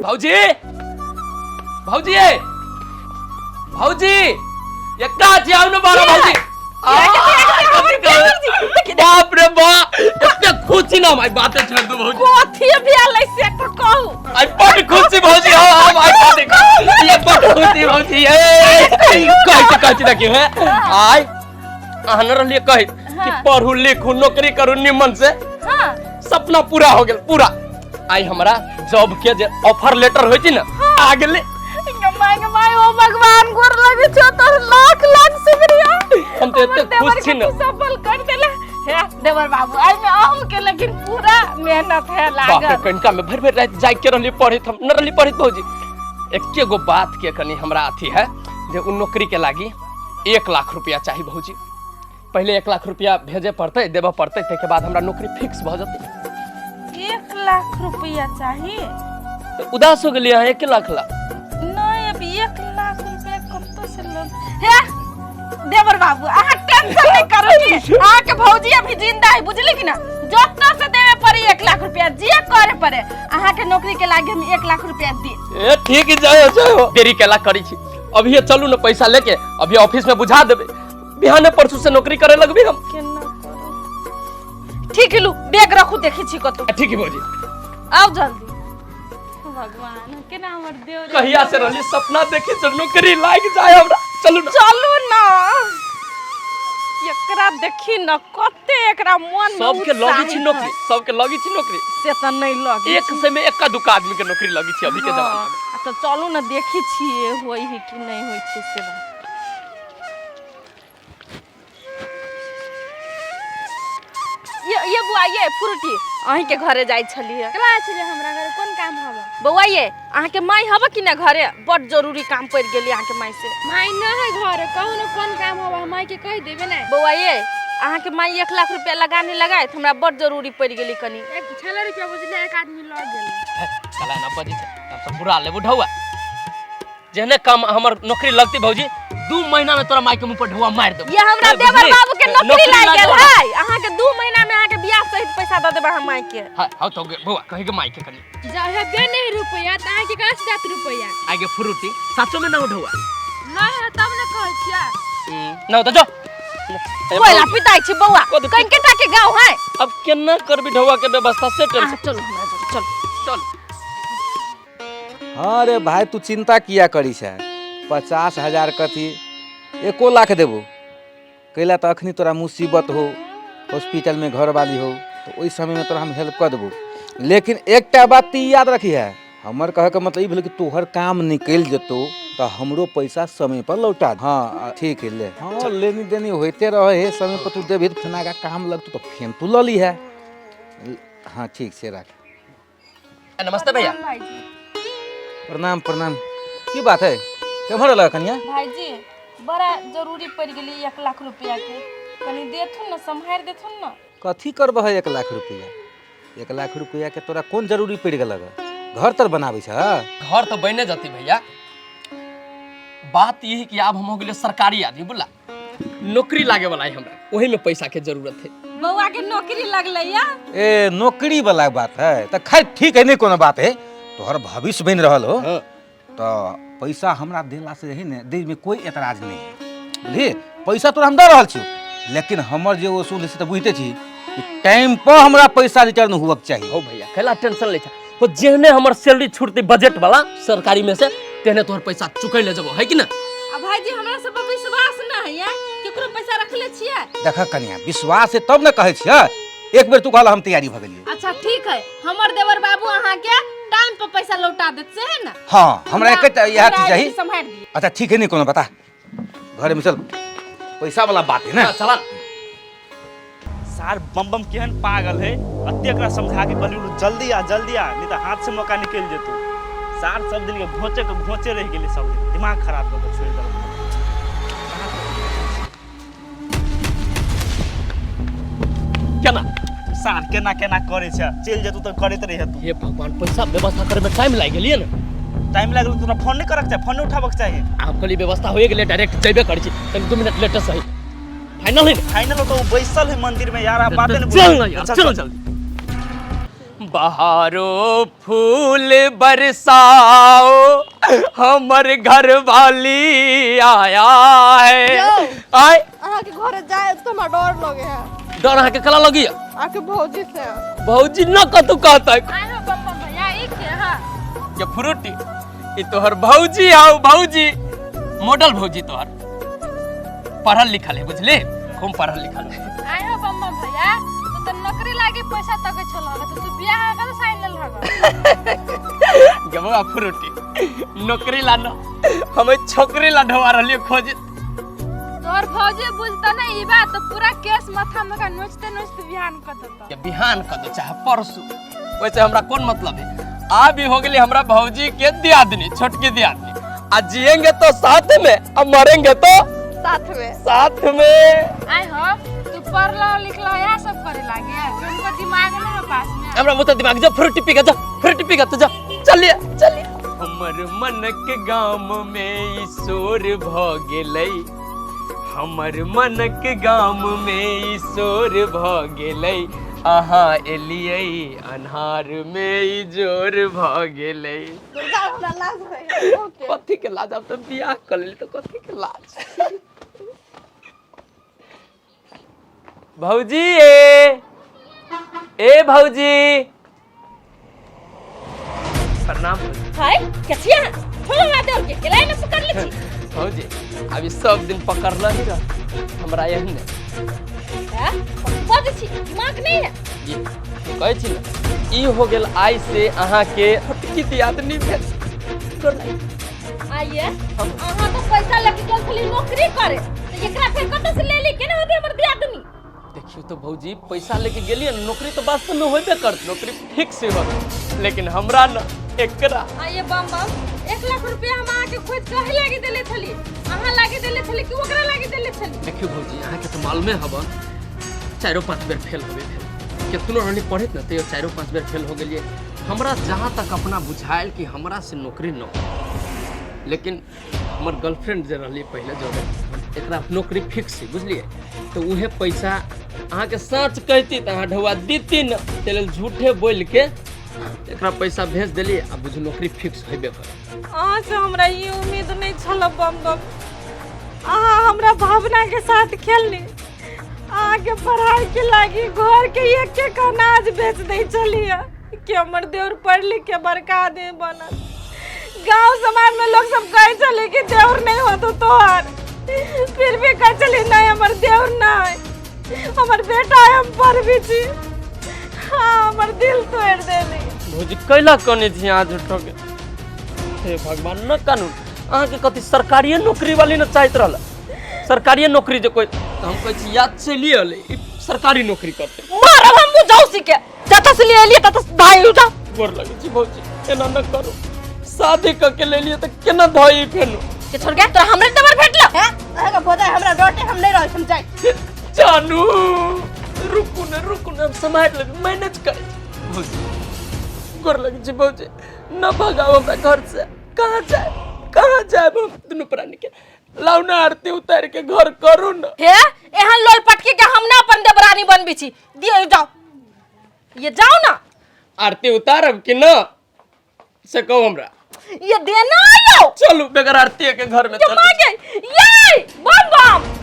भौजी, भौजी, ए भौजी, एकटा छी, आउ ने बारा भौजी। आ, कथी कहबै? बाप रे बाप, एते खुशी ना भाई, बाते छोड़ दू भौजी। कथी भेलै से तऽ कहू। आई बड़ खुशी भौजी, हाँ हाँ भाई, बाते ये बड़ खुशी भौजी। ए कहै कहै देखियो हे, आई अहाँ न रहलियै कहैत कि पढ़ू लिखू नौकरी करू निमन से। सपना पूरा हो गेल पूरा। आई हमरा जॉब के जे ऑफर लेटर होय छै ने, आ गेलै। My गे my, ओ भगवान, गोर लगे छो तोर, लाख लाख शुक्रिया। हम तऽ एते हमर देवर खुश छी के ने। तू सफल कर देला हे देवर बाबू। एहि में अहूँ के लेकिन पूरा मेहनत है बाप रे। लागल। कनिका में भरि भरि राति जागि के रहलियै पढ़ैत, हम न रहली पढ़ैत भौजी। एके गो बात के कनि हमरा अथी है जे उ नौकरी के लागी 1 लाख रुपया चाही भौजी। पहिले 1 लाख रुपया भेजे पड़तै, देबऽ पड़तै, ताहिके बाद हमरा नौकरी फिक्स भऽ जेतै। 1 लाख रुपया चाही? तऽ उदास हो गेलियै अहाँ 1 लाख ला? नहीं, अभी 1 लाख रुपया कतऽ से लो हे देवर बाबू? अहाँ टेंशन नहीं करू कि अहाँ के भौजी अभी जिंदा है, बुझली कि ना? जतऽ से देवे पड़ी 1 लाख रुपया, जे करे पड़े, अहाँ के नौकरी के लागे हम 1 लाख रुपया दी। ए ठीक है, जाओ जाओ, देरी केला करी छी? अभी चलू ने, पैसा लेके अभी ऑफिस में बुझा देबे, बिहाने परसों से नौकरी करे लगबी हम। केना करू? ठीक है, लू बैग रखू, देखी छी कतौ। ठीक है भौजी। आउ जल्दी। भगवान, केना हमर देवर। कहिया से रहली सपना देखी से नौकरी लाग जाए हमरा। चलू ना। चलू ना। एकरा देखी न, कते एकरा मन में सबके लगी छी उत्साहित नौकरी है। सबके लगी छी नौकरी। से तऽ नहि लगी। एक से में एक्का दुक्का आदमी के नौकरी लगी छी अभी के जमाना में। आ तऽ चलू ने, देखी छियै होइ है कि नहि होइ छै से बात। ये बुआ, ये फ्रूटी, अहीं के घरे जाइ छलियै। केना छलियै हमरा घरे? कोन काम हबे? बौआ ये, अहाँके माय हबे कि ना घरे? बड जरूरी काम पड़ि गेली अहाँके माय से। माय न है घरे। कहू ने कोन काम हबे, हम माय के कहि देबे ने। बौआ ये, अहाँके माय 1 लाख रुपया लगाने लगाए, हमरा बड जरूरी पड़ि गेली कनी। एक छले रुपया बुझले, एक आदमी लऽ गेल। चला ना, बजै छै हम सब बुरा लेबू ढौआ। जेहने काम हमर नौकरी लगती भौजी, 2 महीना में तोरा माई के मुंह पर ढुआ मार देबो। ये हमरा हाँ, देवर बुझली? बाबू के नौकरी लागि गेल लागल। है। अहाँके 2 महीना में अहाँके बियाह सहित पैसा दऽ देबै हम माय के। हाँ हाँ, तो बौआ, कही के माई के कनी। जा हेबे नहीं रुपया तऽ अहाँके कहाँ से जात रुपया? आगे फ्रूटी, साचो में ना हो ढुआ? नहीं है तब ने कहै छियै। ना हो तो जो। कोयला पिताई छी बौआ। कथी? कनिके टा के गाँव है। अब केना करबी ढुआ के व्यवस्था से अहाँ टेंशन। चलू हमरा जरे, चलू। चल। हाँ रे भाई, तू चिंता किया करी छै? 50,000 कथी, 1 लाख देबो। कैला तऽ अखनी तोरा मुसीबत हो, हॉस्पिटलमे घरवाली हो, तऽ ओहि समयमे तोरा हम हेल्प कऽ देबो। लेकिन एकटा बात ती याद रखी है, हमर कहैके मतलब ई भेल कि तोहर काम निकलि जेतौ तऽ हमरो पैसा समय पर लौटा दे। हाँ ठीक है, ले। हाँ, लेनी देनी होइते रहे है, समय पर तू देबही तऽ फेर आगाँ काम लगतौ तऽ फेर तू लऽ लीहे। हाँ ठीक छै, राख। नमस्ते भैया। भाईजी। प्रणाम प्रणाम। की बात है, केम्हर अलग कनिया? भाईजी, बड़ा जरूरी पड़ि गेली 1 लाख रुपया के, कनी देथुन ने, सम्हारि देथुन ने। कथी करबह 1 लाख रुपया? 1 लाख रुपया के तोरा कोन जरूरी पड़ि गेलक? घर तर बनाबै छ? घर तो बने जती भैया, बात यही कि आब हम हो गेलियै सरकारी आदमी, बोला नौकरी लागे वाला है हमरा, ओही में पैसा के जरूरत है। बौआ के नौकरी लगलै या। ए, नौकरी वाला बात है तऽ खैर ठीक है, नहीं कोनो बात है। तोहर भविष्य बनि रहल हो। तऽ पैसा हमरा देला से है ने, दै में कोई एतराज नहीं है, बुझलियै? पैसा तोरा हम दऽ रहल छियौ, लेकिन हमर जे वसूल है से तऽ बुझिते छी कि टाइम पर हमरा पैसा रिटर्न हुअके चाही। हो भैया, कैला टेंशन ले छा? हो, जेहने हमर सैलरी छूटते बजट वाला सरकारी में से, तेहने तोहर पैसा चुकै ले जबो, है कि ना? आ भाईजी, हमरा सब पर विश्वास न है या? केकरो पैसा रखले छियै? देख कनिया, विश्वास है तब ने कहै छियै। एक बेर तू कहला, हम तैयारी भऽ गेलियै। अच्छा ठीक है, हमर देवर बाबू अहाँ के टाइम पर पैसा लौटा देत, से है ना? हाँ, हमरा एक इएह चीज चाही। सम्हारि दिए। अच्छा ठीक है, नहीं कोनो बता, घरे में चल, पैसा वाला बात है ना। हाँ, चला। सार बम बम केहन पागल है। अते एकरा समझा के कहली, जल्दी आ जल्दी आ, नहीं तो हाथ से मौका निकल जेतौ। सार सब दिन के घोचे के घोचे रह गेलै, सब दिन दिमाग खराब कऽ के छोड़ि देलक। केना? सार केना केना करै छै, चलि जेतौ तऽ करैत रहिहे तू। हे भगवान, पैसा व्यवस्था करे में टाइम लागि गेलियै ने। टाइम लागल तोरा फोन नहि करक चाही, फोन नहि उठाबक चाही। आब कहली व्यवस्था होए गेलै, डायरेक्ट जेबे करै छी, तनी 2 मिनट लेट सही, फाइनल है ने? फाइनल तो ओ बैसल है मंदिर में यार, आ बाते नहि। चल ना यार, चल जल्दी। बहारो फूल बरसाओ, हमर घर वाली आया है। यौ। आय। अहाँके घरे जाय तो हमरा डर लगे है। डर अहाँके कला लगी? अहाँके भौजी से। भौजी न कतू कहता। आइ हो बम बम भैया, ई के हा? के फ्रूटी, ई तोहर भौजी हाउ, भौजी मॉडल भौजी तोहर, पढ़ल लिखल है, बुझली, खूब पढ़ल लिखल है। आइ हो बम बम भैया, तू तो नौकरी लागी पैसा तके छल, तो तू बियाह कर साइन लेल हग। गबुआ फ्रूटी, नौकरी ला न, हमें छोकरी ला ढवा रहलियो खोज। तोहर भौजी बुझता ना ई बात तो पूरा केस माथा में का नोचते नोचते बिहान कर देता। के बिहान कर दो चाहे परसू, वैसे हमरा कौन मतलब है। आ भी हो गेली हमरा भौजी के दियादनी, छोटकी दियादनी। आ जिएंगे तो साथ में आ मरेंगे तो साथ में। साथ में। आइ हो, तू पढ़लो लिखलो या सब करे लागे उनको दिमाग नहीं हो पास में? हमरा मुँह तो दिमाग, जा फ्रूटी पी के जा, फ्रूटी पी के तो जा। चलिए चलिए। हमर मन के गाम में ई शोर भ गेलै, हमर मन के गाम में ई शोर भ गेलै, अहाँ एलियै अन्हार में ई जोर भ गेलै। दुर्गा, हमरा लाज होय बहुते। कथी के लाज? आब तऽ बियाह कर लेली तऽ कथी के लाज? भौजी, ए ए भौजी, प्रणाम भौजी। हाय, कथिया छोड़ो हमरा देवर के, केला ने पकड़ ले छी। भौजी, अभी सब दिन पकड़ल ही रह हमरा एहन ने। हैं, बजै छी, दिमाग नहीं है? ई कहै छी ने, ई हो गेल आइ से अहाँके छोटकी दियादनी भेल। गोर लागि। आइए, अहाँ तो पैसा लेके गेल छली नौकरी करे, तऽ एकरा फेर कतऽ से ले ली? केना होतै हमर दियादनी? देखियौ तो भौजी, पैसा लेके गेलियै ने, नौकरी तऽ वास्तव में होबे करत, नौकरी फिक्स होत, लेकिन हमरा न एकरा। आइए बम बम, 1 लाख रुपया हम अहाँके खोज कहे लागी देले छली? अहाँ लागी देले छली कि ओकरा लागी देले छली? देखियौ भौजी, अहाँके तऽ मालूमे हबन, चारो पाँच बेर फेल होबे भेल। केतनो रहली पढ़ैत ने, तैयो चारो पाँच बेर फेल हो गेलियै। हमरा जहाँ तक अपना बुझायल कि हमरा से नौकरी न हो, लेकिन हमर गर्लफ्रेंड जे रहली पहिले जोड़े, एकरा नौकरी फिक्स है, बुझलियै, तऽ उहे पैसा अहाँके साँच कहती तऽ अहाँ ढौआ देती न, ताहि लेल झूठे बोलि के एकरा पैसा भेज देली। आ बुझू नौकरी फिक्स हेबे करे। अहाँ से हमरा ई उम्मीद नहीं छल बम बम। अहाँ हमरा भावना के साथ खेलनी। अहाँके पढ़ाई के लागी घर के एक एक अनाज बेच दै छलियै कि हमर देवर पढ़ लिख के बड़का आदमी बनत। गांव समाज में लोग सब कहै छलै कि देवर नहीं होतो तोहर, फिर भी कहै छली नहीं, हमर देवर नहीं, हमर बेटा है, हम पढ़बी छी। हाँ, हमर दिल तोड़ देली। भौजी, कैला कने छी अहाँ झूठो के? हे भगवान, न कानून अहाँके कथी सरकारिए नौकरी वाली न चाहैत रहल? सरकारिए नौकरी जे कोई तऽ हम कहै छी याद से लिए अलै ई सरकारी नौकरी करतै। मारब हम बुझाउ के, जतऽ से लिए एलियै ततऽ से भागि जाउ। गोर लगै छी भौजी, एना न करू। शादी कऽ के लेलियै तऽ केना धोई फेनु? के छोड़ गया तोरा, हमरे देवर भेटलो? हैं, अहाँके भौजाइ हमरा डरते, हम नहि रहै, हम जाइ। जानू, रुकू ने, रुकू ने, हम सम्हारि लेबै, मैनेज करै छी। भौजी, गोर लगै छी भौजी, न भगाओ हमरा घर से। कहाँ जाए, कहाँ जाए हम दुनू प्राणी के? लाउ ना, आरती उतार के घर करू न। हे, एहन लोल पटकी के हम ना अपन देवरानी बनबी छी। दियो, जाओ, ये जाओ ना। आरती उतारब कि न से कहू हमरा। ये देना आयो। चलू, बगैर आरती के घर में ये चलू। मांगे ये बम बम।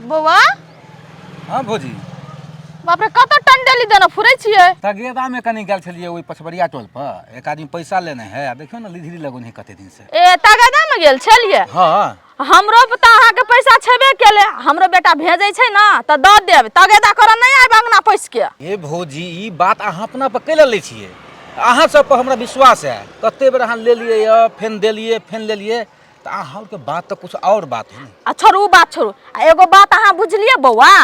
बौआ। हँ भौजी। बाप रे, कतऽ टंडेली देना फुरै छियै? तगेदामे कनि गेल छलियै, ओहि पछबरिया टोल पर एक आदमी पैसा लेने है। आ देखियौ ने, लिधरी लगौने है कते दिन से। ए, तगेदा में गेल छलियै? हँ। हमरो तऽ अहाँके पैसा छेबे केले, हमरो बेटा भेजै छै ने तऽ दऽ देब। तगेदा करऽ नहि आयब अंगना पैस के। हे भौजी, ई बात अहाँ अपना पर कैला लै छियै? अहाँ सब पर हमरा विश्वास है। कते बेर अहाँ लेलियै यऽ, फेन देलियै, फेन लेलियै, तऽ अहाँके बात तऽ कुछ और बात है ने। आ छोड़ू, उ बात छोड़ू। आ एगो बात अहाँ बुझलियै बौआ?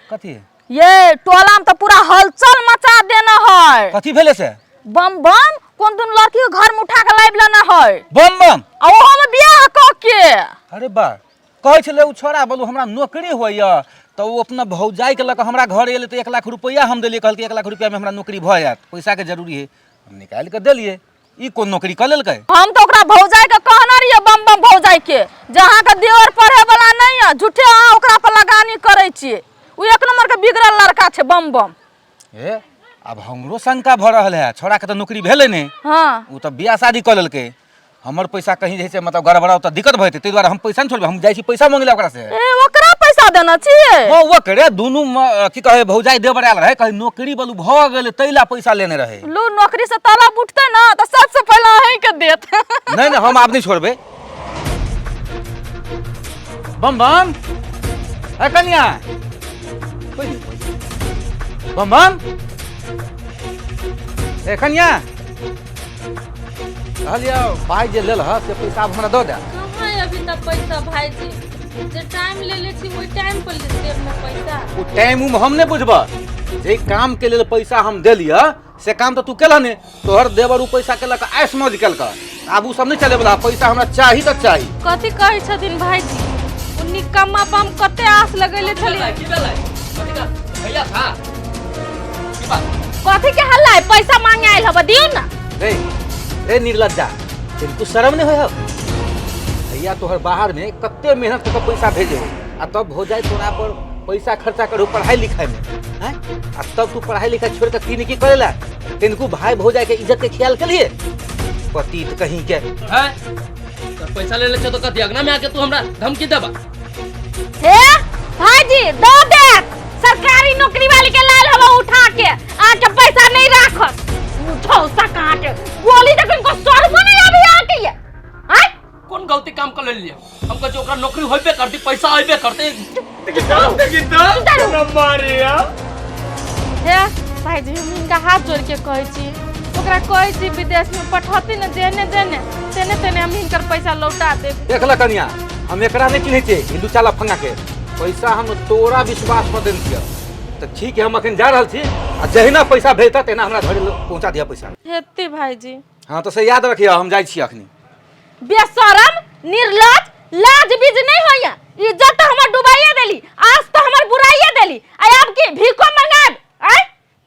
कथी? ये टोला में तऽ पूरा हलचल मचा देने है। कथी भेलै से? बम बम कोन दुन लड़की के घर में उठा के लाबि लेने है। बम बम? आ ओहो में बियाह कऽ के। अरे बा, कहै छलै ओ छोड़ा, बोलू हमरा नौकरी होइए, तऽ ओ अपना भौजाइके लऽ कऽ हमरा घर एलै तऽ 1 लाख रुपैआ हम देलियै। कहलकै 1 लाख रुपैआमे हमरा नौकरी भऽ जायत, पैसाके जरूरी है। हम निकालि कऽ देलियै। ई कोन नौकरी कऽ लेलकै? हम तो ओकरा भौजाई के कहने रहिए, बम बम भौजाई के, जे अहाँ के देवर पढ़े वाला नहीं है, झूठे अहाँ ओकरा पर लगानी करै छियै, ओ एक नंबर के बिगड़ल लड़का छै बम बम। ए आब हमरो शंका भऽ रहल है, छोड़ा के तऽ नौकरी भेलै नहि। हाँ। ओ तऽ बियाह शादी कऽ लेलकै, हमर पैसा कहीं जे छै मतलब गड़बड़ाओ तऽ दिक्कत भऽ जेतै, ताहि दुआरे हम पैसा नहि छोड़बै, हम जाइ छी पैसा मांगै लए ओकरा से। ए ओकरा पैसा देने छियै? हँ ओकरे दुनू की कहै भौजाई देवर आयल रहै, कहै नौकरी बलू भऽ गेलै ताहि लए पैसा लेने रहै। लू नौकरी से तलब उठतै ना तऽ सबसे पहिले अहीं के देत। नहीं नहीं हम आब नहीं छोड़बै। बम बम ए कनिया, बम बम ए कनिया, कहलियौ पाइ जे लेल ह से पैसा आब हमरा दऽ दे। कहाँ है अभी तक पैसा भाईजी? जे टाइम लेले छी ओहि टाइम पर देब ना पैसा। ओ टाइम उम हम नहीं बुझब, जे काम के लेल पैसा हम देलियऽ से काम तऽ तू केलह ने, तोहर देवर उ पैसा केलक ऐश मौज केलक, आब उ सब नहीं चले वाला, पैसा हमरा चाही तऽ चाही। कथी कहै छथिन भाईजी? ओ निकम्मा पर हम कते आस लगेले छलियै। की भेलै? कथी का भैया था? की बात? कथी के हल्ला है? पैसा मांगे आयल हब, दियौ ना। रे रे निर्लज्जा, तिनको शर्म नहीं होय हौ? भैया तोहर बाहर में कते मेहनत कऽ के पैसा भेजे हो, आ तब भौजाई तोरा पर पैसा खर्चा करू पढ़ाई लिखाई में, हैं? आ तब तू पढ़ाई लिखाई छोड़ के तीन की करेला? तिनको भाई भौजाई के इज्जत के ख्याल के लिए पतित कहीं के। हैं? तो पैसा ले ले छो तो कथी अगना में आके तू हमरा धमकी देबा? हे भाईजी दो देख, सरकारी नौकरी वाली के लाल हवा उठा के आके पैसा नहीं राखत, उठो सका के गोली तक इनको शर्म नहीं अभी आके ये। हैं? कौन गलती काम कर लिया? हम कहे ओकरा नौकरी होबे करती, पैसा आबे करते। हे भाईजी हम हिनका हाथ जोड़ के कहै छी, ओकरा कहै छी विदेश में पठौती ने जेने जेने तेने तेने हम हिनकर पैसा लौटा देब। देख ल कनिया, हम एकरा नहीं चिन्है छियै, ई लुच्चा लफंगा के पैसा हम तोरा विश्वास पर देने छियै। तऽ ठीक है, हम अखन जा रहल छी, आ जहिना पैसा भेजता तहिना हमरा घरे पहुँचा दिअ पैसा। हेतै भाईजी। हाँ तऽ से याद रखियौ, हम जाइ छी अखनी। बेशरम निर्लज, लाज बीज नहीं होइया, इज्जत तो हमर डुबाइए देली, आज तो हमर बुराइए देली, आ आब की भीखो मंगाब? आय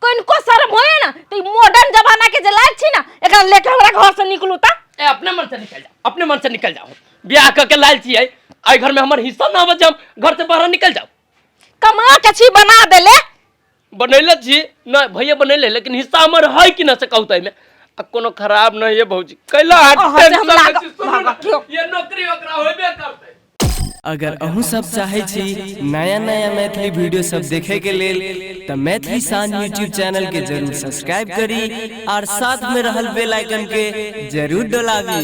कनको शर्म होइए ना तो मॉडर्न जमाना के जे लाज छी ना एकरा लेके हमरा घर से निकलू ता। ए अपने मन से निकल जा, अपने मन से निकल जाओ। ब्याह कर के लाल छियै, आई घर में हमर हिस्सा ना बच, हम घर से बाहर निकल जाओ। कमा के छी बना देले। बनैले छी ना भैया बनैले, लेकिन हिस्सा हमर है कि ना से कहू तै में। आ कोनो खराब नहीं है भौजी, कैला हाथ अहाँ से हम टेंशन लागब- में छी, सुनू ना, लागब क्यों? ये नौकरी ओकरा होबे करतै। अगर अहूँ सब चाहे छी नया नया मैथिली वीडियो सब देखे के लेल त मैथिली शान यूट्यूब चैनल के जरूर सब्सक्राइब करी और साथ में रहल बेल आइकन के जरूर डोलाबी।